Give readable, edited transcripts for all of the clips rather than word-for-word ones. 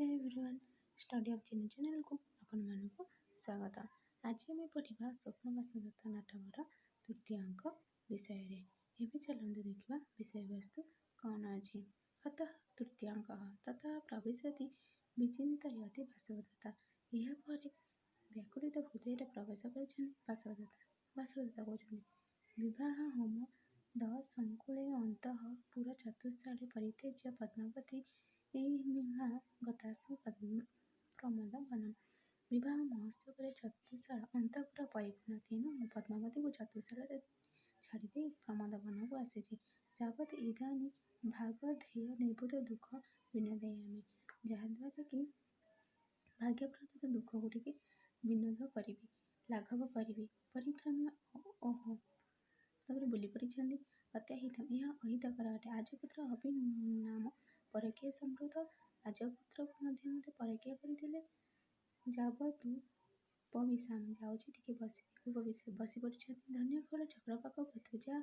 Hello everyone, study of Chinu ଚ୍ୟାନେଲକୁ ଆପଣମାନଙ୍କୁ ସ୍ୱାଗତ। ଆଜି ଆମେ ପଢ଼ିବା ସ୍ୱପ୍ନ ବାସବଦତ୍ତା ନାଟକର ତୃତୀୟ ଅଙ୍କ ବିଷୟରେ। ଏବେ ଚାଲନ୍ତୁ ଦେଖିବା ବିଷୟବସ୍ତୁ କ'ଣ ଅଛି। ଅତଃ ତୃତୀୟ ଅଙ୍କ ତତଃ ପ୍ରବିଶତି ବିଚିନ୍ତୟତି ବାସବଦତ୍ତା। ଏହାପରେ ବ୍ୟାକୁଳିତ ହୃଦୟରେ ପ୍ରବେଶ କରିଛନ୍ତି ବାସବଦତ୍ତା। ବାସବଦତ୍ତା କହୁଛନ୍ତି, ବିବାହ ହୋମ ଦଶଙ୍କୁଳେ ଅନ୍ତଃ ପୁର ଚତୁଃଶାଳେ ପରିତ୍ୟଜ୍ୟ ପଦ୍ମାବତୀ ମିମା ଗତାସ୍ମି ପ୍ରମୋଦ ବନମ୍। ବିବାହ ମହୋତ୍ସବରେ ଚତୁଃଶାଳ ଅନ୍ତଃପୁର ପରିପୂର୍ଣ୍ଣ, ତେଣୁ ମୁଁ ପଦ୍ମାବତୀକୁ ଚତୁଃଶାଳରେ ଛାଡ଼ିଦେଇ ପ୍ରମୋଦ ବନକୁ ଆସିଛି। ଯାବତ୍ ଇଦାନୀ ଭାଗଧେୟ ନିର୍ବୃତ ଦୁଃଖ ବିନୋଦୟାମି, ଯାହାଦ୍ୱାରା କି ଭାଗ୍ୟପ୍ରଦତ୍ତ ଦୁଃଖ ଗୁଡ଼ିକ ବିନୋଦ କରିବି, ଲାଘବ କରିବି। ପରିକ୍ରମ୍ୟ ଓହୋ, ତାପରେ ବୁଲି ପଡ଼ିଛନ୍ତି। ଅତ୍ୟହିତ, ଏହା ଅହିତକର ଅଟେ। ଆର୍ଯ୍ୟପୁତ୍ର ଅପି ନାମ ପରକୀୟ ସମୃଦ୍ଧ, ଆର୍ଯ୍ୟପୁତ୍ରକୁ ମଧ୍ୟ ମୋତେ ପରକୀୟ କରିଦେଲେ। ଯାବତୁ ଉପବିଶାମ, ଯାଉଛି ଟିକେ ବସିବି। ଉପବିଶ ବସି ପଡ଼ିଛନ୍ତି। ଧନ୍ୟ ଖଳ ଚକ୍ରବାକ ବଧୂ ଯା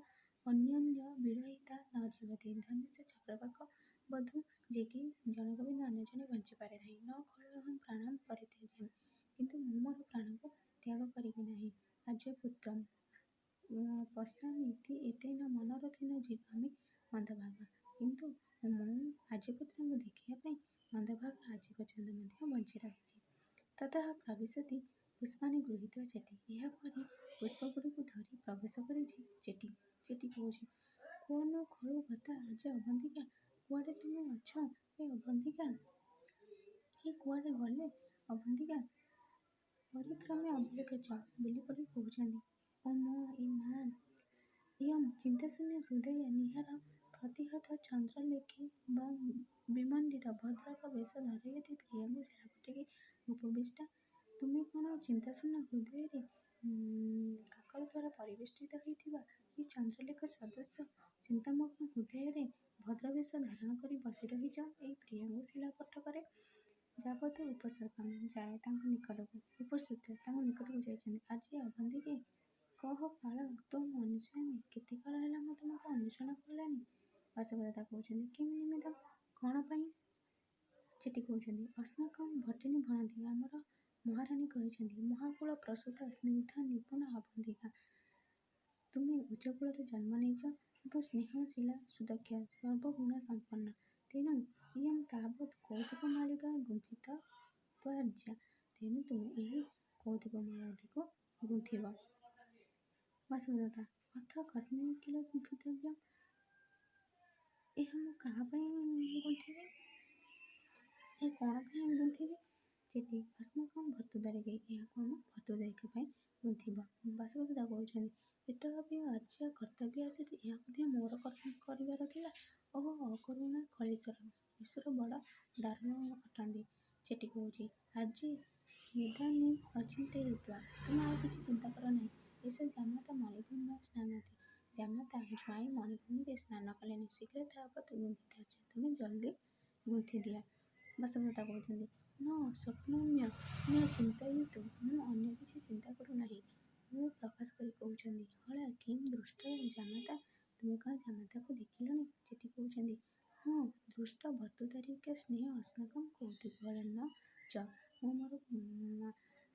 ଅନ୍ୟନ୍ୟ ବିରହିତା ନ ଜୀବତି। ଧନ୍ୟ ସେ ଚକ୍ରବାକ ବଧୂ ଯିଏକି ଜଣକ ବିନା ଅନ୍ୟ ଜଣେ ବଞ୍ଚିପାରେ ନାହିଁ। ନ ଖଳୁ ଅହଂ ପ୍ରାଣଂ ପରିତ୍ୟଜାମି, କିନ୍ତୁ ମୁଁ ମୋର ପ୍ରାଣକୁ ତ୍ୟାଗ କରିବି ନାହିଁ। ଆର୍ଯ୍ୟପୁତ୍ରಂ ପଶ୍ୟାମୀତି ଏତେନ ମନୋରଥେନ ଜୀବାମି ମନ୍ଦଭାଗା, କିନ୍ତୁ ମୁଁ ଆର୍ଯ୍ୟପୁତ୍ରଙ୍କୁ ଦେଖିବା ପାଇଁ ମନ୍ଦଭାଗା ଆଜି ପର୍ଯ୍ୟନ୍ତ ମଧ୍ୟ ବଞ୍ଚି ରହିଛି। ତତଃ ପ୍ରବିଶତି ପୁଷ୍ପାଣି ଗୃହୀତ୍ୱା ଚେଟି। ଏହାପରେ ପୁଷ୍ପଗୁଡ଼ିକୁ ଧରି ପ୍ରବେଶ କରିଛି ଚେଟି। ଚେଟି କହୁଛି, କ୍ୱ ନୁ ଖଳୁ ଗତା ଆର୍ଯ୍ୟ ଅବନ୍ତିକା, କୁଆଡ଼େ ତୁମେ ଅଛ ହେ ଅବନ୍ତିକା, ହେ କୁଆଡ଼େ ଗଲେ ଅବନ୍ତିକା? ପରିକ୍ରମ୍ୟ ଅବଲୋକ୍ୟ ଚ, ବୁଲି ପଡ଼ି କହୁଛନ୍ତି, ଓ ମୋ ଏ ମା, ଇୟಂ ଚିନ୍ତାଶୂନ୍ୟ ହୃଦୟ ନିହାର ପ୍ରତିହତ ଚନ୍ଦ୍ରଲେଖେ ବିମଣ୍ଡିତ ଭଦ୍ରକ ବେଶ ଧରୟତି ପ୍ରିୟଙ୍କୁ ଶିଳାପଟିକେ ଉପବିଷ୍ଟା। ତୁମେ କ'ଣ ଚିନ୍ତାଶୂନ୍ୟ ହୃଦୟରେ କାକର ଦ୍ୱାରା ପରିବେଷ୍ଟିତ ହୋଇଥିବା ଏହି ଚନ୍ଦ୍ରଲେଖା ସଦୃଶ ଚିନ୍ତାମଗ୍ନ ହୃଦୟରେ ଭଦ୍ରବେଶ ଧାରଣ କରି ବସି ରହିଛ ଏହି ପ୍ରିୟଙ୍କୁ ଶିଳାପଟକରେ? ଯାବତ ଉପସର୍ଗମ, ଯାଏ ତାଙ୍କ ନିକଟକୁ। ଉପସୃତ୍ୟ, ତାଙ୍କ ନିକଟକୁ ଯାଇଛନ୍ତି। ଆର୍ଯ୍ୟେ ଅବନ୍ତିକେ କହ କାଳ ତ୍ୱମ୍ ଅନୁସୟାମି, କେତେ କାଳ ହେଲା ମୁଁ ତୁମକୁ ଅନୁସରଣ କଲିଣି। ବାସବଦତ୍ତା କହୁଛନ୍ତି, କିମ୍ ନିମିତ୍ତଂ, କ'ଣ ପାଇଁ? ଚେଟି କହୁଛନ୍ତି, ଅସ୍ମାକଂ ଭଟିନୀ ଭଣନ୍ତି, ଆମର ମହାରାଣୀ କହିଛନ୍ତି, ମହାକୁଳ ପ୍ରସୂତା ସ୍ନିଗ୍ଧା ନିପୁଣା ଅବନ୍ତିକା, ତୁମେ ଉଚ୍ଚକୁଳରେ ଜନ୍ମ ନେଇଛ ଏବଂ ସ୍ନେହଶୀଳା ସୁଦକ୍ଷ ସର୍ବଗୁଣ ସମ୍ପନ୍ନ, ତେଣୁ ଇୟଂ ତାବତ୍ କୌତୁକ ମାଳିକା ଗୁମ୍ଫିତ ତ୍ୱାର୍ଯ୍ୟା, ତେଣୁ ତୁମେ ଏହି କୌତୁକ ମାଳାଟିକୁ ଗୁନ୍ଥିବ। ବାସବଦତ୍ତା, ଅଥ କସ୍ମୈ କିଳ ଗୁମ୍ଫିତବ୍ୟମ୍, ଏହା ମୁଁ କାହା ପାଇଁ ଗୁନ୍ଥିବି, ଏ କ'ଣ ପାଇଁ ଗୁନ୍ଥିବି? ଚେଟି, ଅସ୍ମାକଂ ଭର୍ତ୍ତୃଦାରିକୈ, ଏହାକୁ ଆମ ଭର୍ତ୍ତୃଦାରିକ ପାଇଁ ଗୁନ୍ଥିବ। ବାସବଦତ୍ତା କହୁଛନ୍ତି, ଏତଦପି ଆର୍ଯ୍ୟ କର୍ତ୍ତବ୍ୟ ଆସୀତ୍, ଏହା ମଧ୍ୟ ମୋର କରିବାର ଥିଲା। ଓହୋ ଅକରୁଣା ଖଳେଶ୍ୱର, ଈଶ୍ୱର ବଡ଼ ଦାରୁଣ ଅଟନ୍ତି। ଚେଟି କହୁଛି, ଆର୍ଯ୍ୟେ ଇଦାନୀଂ ଅଚିନ୍ତୟିତ୍ୱା, ତୁମେ ଆଉ କିଛି ଚିନ୍ତା କର ନାହିଁ। ଏଷ ଜାମାତା ମଣିଭୂମ୍ୟାଂ ସ୍ନାନତି, ଜାମାତା ଜ୍ୱାଇଁ ମଣିଭୂମିରେ ସ୍ନାନ କଲେଣି। ଶୀଘ୍ର ତାବତ୍ ଗୁମ୍ଫିତାର୍ଯ୍ୟ, ତୁମେ ଜଲ୍ଦି ଗୁନ୍ଥି ଦିଅ। ବାସବଦତ୍ତା କହୁଛନ୍ତି, ନ ସ୍ୱପ୍ନୋମ୍ୟ ନ ଚିନ୍ତୟିତୁ, ମୁଁ ଅନ୍ୟ କିଛି ଚିନ୍ତା କରୁନାହିଁ। ମୁଁ ପ୍ରକାଶ କରି କହୁଛନ୍ତି, ହଳା କିମ୍ ଦୃଷ୍ଟ ଜାମାତା, ତୁମେ କ'ଣ ଜାମାତାକୁ ଦେଖିଲଣି? ଚେଟି କହୁଛନ୍ତି, ହଁ ଦୃଷ୍ଟ ଭର୍ତ୍ତୃଦାରିକ ସ୍ନେହ ଅସ୍ମାକଂ କୌତୁହଳେନ ଚ, ମୁଁ ମୋର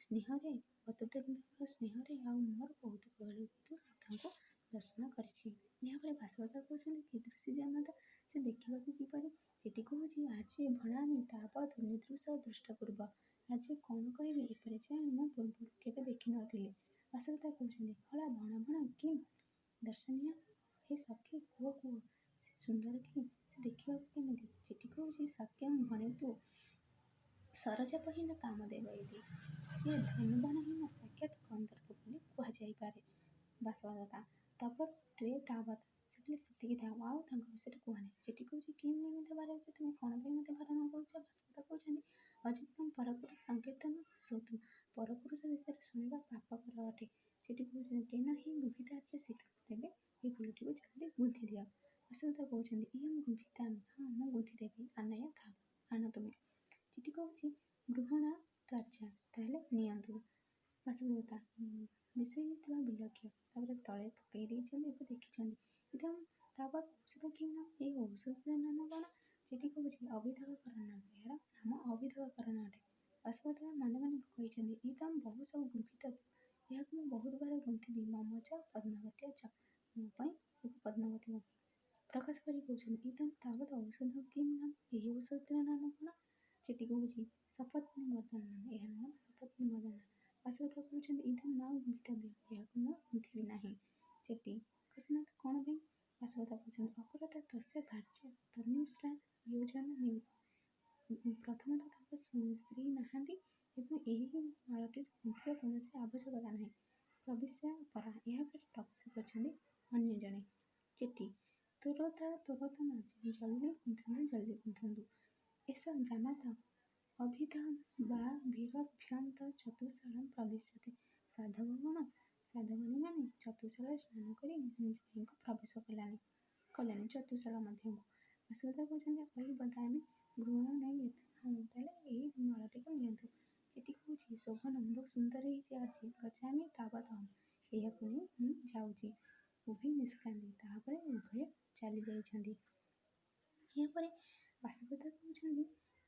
ସ୍ନେହରେ ଭର୍ତ୍ତୃଦାରିକଙ୍କର ସ୍ନେହରେ ଆଉ ମୋର କୌତୁକ ହେତୁ ମୁଁ ତାଙ୍କୁ ଦର୍ଶନ କରିଛି। ଏହାପରେ ବାସବଦତ୍ତା କହୁଛନ୍ତି, କୀଦୃଶୀ ଜାମାତା, ସେ ଦେଖିବାକୁ କିପରି? ଚେଟି କହୁଛି, ଆର୍ଯ୍ୟେ ଭଣାମି ତାବତ୍ ନିଦୃଶ ଦୃଷ୍ଟପୂର୍ବ, ଆର୍ଯ୍ୟେ କ'ଣ କହିବି, ଏପରି ଜ୍ୱାଇଁ ମୁଁ ପୂର୍ବରୁ କେବେ ଦେଖିନଥିଲି। ବାସବଦତ୍ତା କହୁଛନ୍ତି, ହଳା ଭଣ ଭଣ କିମ୍ ଦର୍ଶନୀୟ, ହେ ସଖୀ କୁହ କୁହ, ସେ ସୁନ୍ଦର କି, ସେ ଦେଖିବାକୁ କେମିତି? ଚେଟି କହୁଛି, ସତ୍ୟଂ ଭଣିତୁ ଶରଚାପହୀନ କାମଦେବ ଇତି, ସିଏ ଧନୁବାଣହୀନ ସାକ୍ଷାତ ଗନ୍ଧର୍ବ ବୋଲି କୁହାଯାଇପାରେ। ବାସବଦତ୍ତା, ତବତ୍ ତ୍ୱେ ତାବତ୍, ସେ କହିଲେ ସେତିକି ଥାଉ, ଆଉ ତାଙ୍କ ବିଷୟରେ କୁହ ନାହିଁ। ଚେଟି କହୁଛି, କିମ୍ ନିମିତ୍ତ ବାରୟସି, ତୁମେ କ'ଣ ପାଇଁ ମୋତେ ବାରଣ କରୁଛ? ବାସବଦତ୍ତା କହୁଛନ୍ତି, ଅଯୁକ୍ତಂ ପରପୁରୁଷ ସଂକୀର୍ତ୍ତନ ଶ୍ରୋତୁମ୍, ପରପୁରୁଷ ବିଷୟରେ ଶୁଣିବା ପାପକର ଅଟେ। ଚେଟି କହୁଛନ୍ତି, ତେନ ହିଁ ଗୁମ୍ଫିତାର୍ଯ୍ୟ ଶୀଘ୍ର, ତେବେ ଏହି ଫୁଲଟିକୁ ଜଲ୍ଦି ଗୁନ୍ଥି ଦିଅ। ବାସବଦତ୍ତା କହୁଛନ୍ତି, ଇୟଂ ଗୁମ୍ଫିତାମି, ହଁ ମୁଁ ଗୁନ୍ଥି ଦେବି। ଆନୟ ତାବତ୍, ଆଣ ତୁମେ। ଚେଟି କହୁଛି, ଗୃହଣା ତ୍ୱାର୍ଯ୍ୟା, ତାହେଲେ ନିଅନ୍ତୁ। ବାସବଦତ୍ତା ବିଷୟିତ୍ୱା ବିଲୋକ୍ୟ, ତାପରେ ତଳେ ପକାଇ ଦେଇଛନ୍ତି ଏବଂ ଦେଖିଛନ୍ତି। ଇଦଂ ତାବତ୍ ଔଷଧ କିମ୍ ନାମ, ଏହି ଔଷଧର ନାମ କ'ଣ? ଚେଟି କହୁଛି ଅଭିଧକରଣ ନାମ, ଏହାର ନାମ ଅଭିଧକରଣ ଅଟେ। ବାସବଦତ୍ତା ମନେ ମନେ କହିଛନ୍ତି, ଇଦಂ ବହୁ ସବୁ ଗୁମ୍ଫିତ, ଏହାକୁ ମୁଁ ବହୁତ ବାର ଗୁନ୍ଥିବି। ମମ ଚ ପଦ୍ମାବତ୍ୟା ଚ, ମୋ ପାଇଁ ଏବଂ ପଦ୍ମାବତୀଙ୍କ ପାଇଁ। ପ୍ରକାଶ କରି କହୁଛନ୍ତି, ଇଦಂ ତାବତ ଔଷଧ କିମ୍ ନାମ, ଏହି ଔଷଧଟିର ନାମ କ'ଣ? ଚେଟି କହୁଛି ସପତ୍ନୀ ମର୍ଦ୍ଦନ ନାମ, ଏହାର ନାମ ସପତ୍ନୀ ମର୍ଦ୍ଦନ। ବାସବଦତ୍ତା କହୁଛନ୍ତି, ଇଦಂ ନ ଗୁମ୍ଫିତବ୍ୟ, ଏହାକୁ ମୁଁ ଗୁନ୍ଥିବି ନାହିଁ। ଚେଟି କସ୍ମାତ୍, କ'ଣ ପାଇଁ? ବାସବଦତ୍ତା କହୁଛନ୍ତି, ଅକୁରତା ତସ୍ୟ ଭାର୍ଯ୍ୟା ତନ୍ନିଶ୍ରା ୟୋଜନ ନିମିତ୍ତ, ପ୍ରଥମତଃ ତାଙ୍କ ସ୍ତ୍ରୀ ନାହାନ୍ତି ଏବଂ ଏହି ମାଳଟିର ଗୁନ୍ଥିବା କୌଣସି ଆବଶ୍ୟକତା ନାହିଁ। ପ୍ରବିଶ୍ୟା ପରା, ଏହାପରେ ପ୍ରବେଶ କରିଛନ୍ତି ଅନ୍ୟ ଜଣେ। ଚେଟି ତୋରତା ତୋରତା ମାର୍ଜନ, ଜଲ୍ଦି ଗୁନ୍ଥନ୍ତୁ, ଜଲ୍ଦି ଗୁନ୍ଥନ୍ତୁ। ଏସ ଜାମାତା ଅଭିଧବାଭିରଭ୍ୟନ୍ତ ଚତୁଃଶାଳಂ ପ୍ରବିଶ୍ୟତେ, ସାଧବଗଣ ସାଧବନୀମାନେ ଚତୁଃଶାଳରେ ସ୍ନାନ କରି ଜ୍ୱାଇଁଙ୍କୁ ପ୍ରବେଶ କଲେଣି ଚତୁଃଶାଳ ମଧ୍ୟକୁ। ବାସବଦତ୍ତା କହୁଛନ୍ତି, ଅୟି ବଦାମି ଗୃହଣ ନେଇ, ହଁ, ତାହେଲେ ଏଇ ମାଳଟିକୁ ନିଅନ୍ତୁ। ଚେଟି କହୁଛି, ଶୋଭନମ୍, ବହୁତ ସୁନ୍ଦର ହେଇଛି ଆଜି। ଗଚ୍ଛାମି ତାବତ ଅହମ୍, ଏହାକୁ ନେଇ ମୁଁ ଯାଉଛି। ଉଭୟ ନିଷ୍କ୍ରାନ୍ତି, ତାହାପରେ ଉଭୟ ଚାଲି ଯାଇଛନ୍ତି। ଏହାପରେ ବାସବଦତ୍ତା କହୁଛନ୍ତି,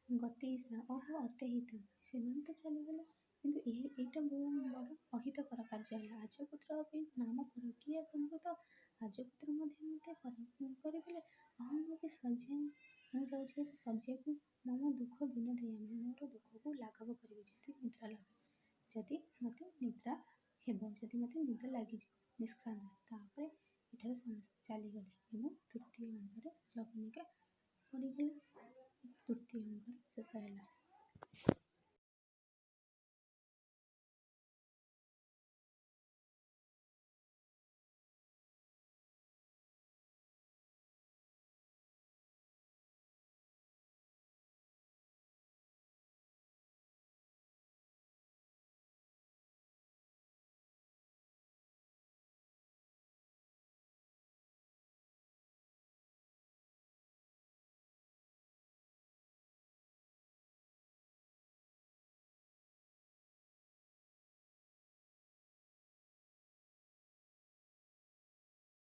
ଗତେଇସା ଅହୋ ଅତ୍ୟହିତ, ସେମାନେ ତ ଚାଲିଗଲେ, କିନ୍ତୁ ଏଇଟା ବଡ଼ ଅହିତକର କାର୍ଯ୍ୟ ହେଲା। ଆର୍ଯ୍ୟପୁତ୍ର ଅପି ନାମ ପରକୀୟା ସମ୍ଭୂତ, ଆର୍ଯ୍ୟପୁତ୍ର ମଧ୍ୟ ମୋତେ ପର କରିଦେଲେ। ଅହମପି ଶଯ୍ୟା, ମୁଁ ଯାଉଛି ଏବେ ଶଯ୍ୟାକୁ। ମମ ଦୁଃଖ ବିନୋଦୟାମି, ମୋର ଦୁଃଖକୁ ଲାଘବ କରିବି, ଯଦି ନିଦ୍ରା ଲଭେ, ଯଦି ମୋତେ ନିଦ୍ରା ହେବ, ଯଦି ମୋତେ ନିଦ ଲାଗିଯିବ। ନିଷ୍କ୍ରାନ୍ତ, ତାପରେ ଏଠାରୁ ସମସ୍ତେ ଚାଲିଗଲେ ଏବଂ ତୃତୀୟ ଅଙ୍ଗରେ ଯବନିକା ପଡ଼ିଗଲା, ତୃତୀୟ ଅଙ୍ଗର ଶେଷ ହେଲା।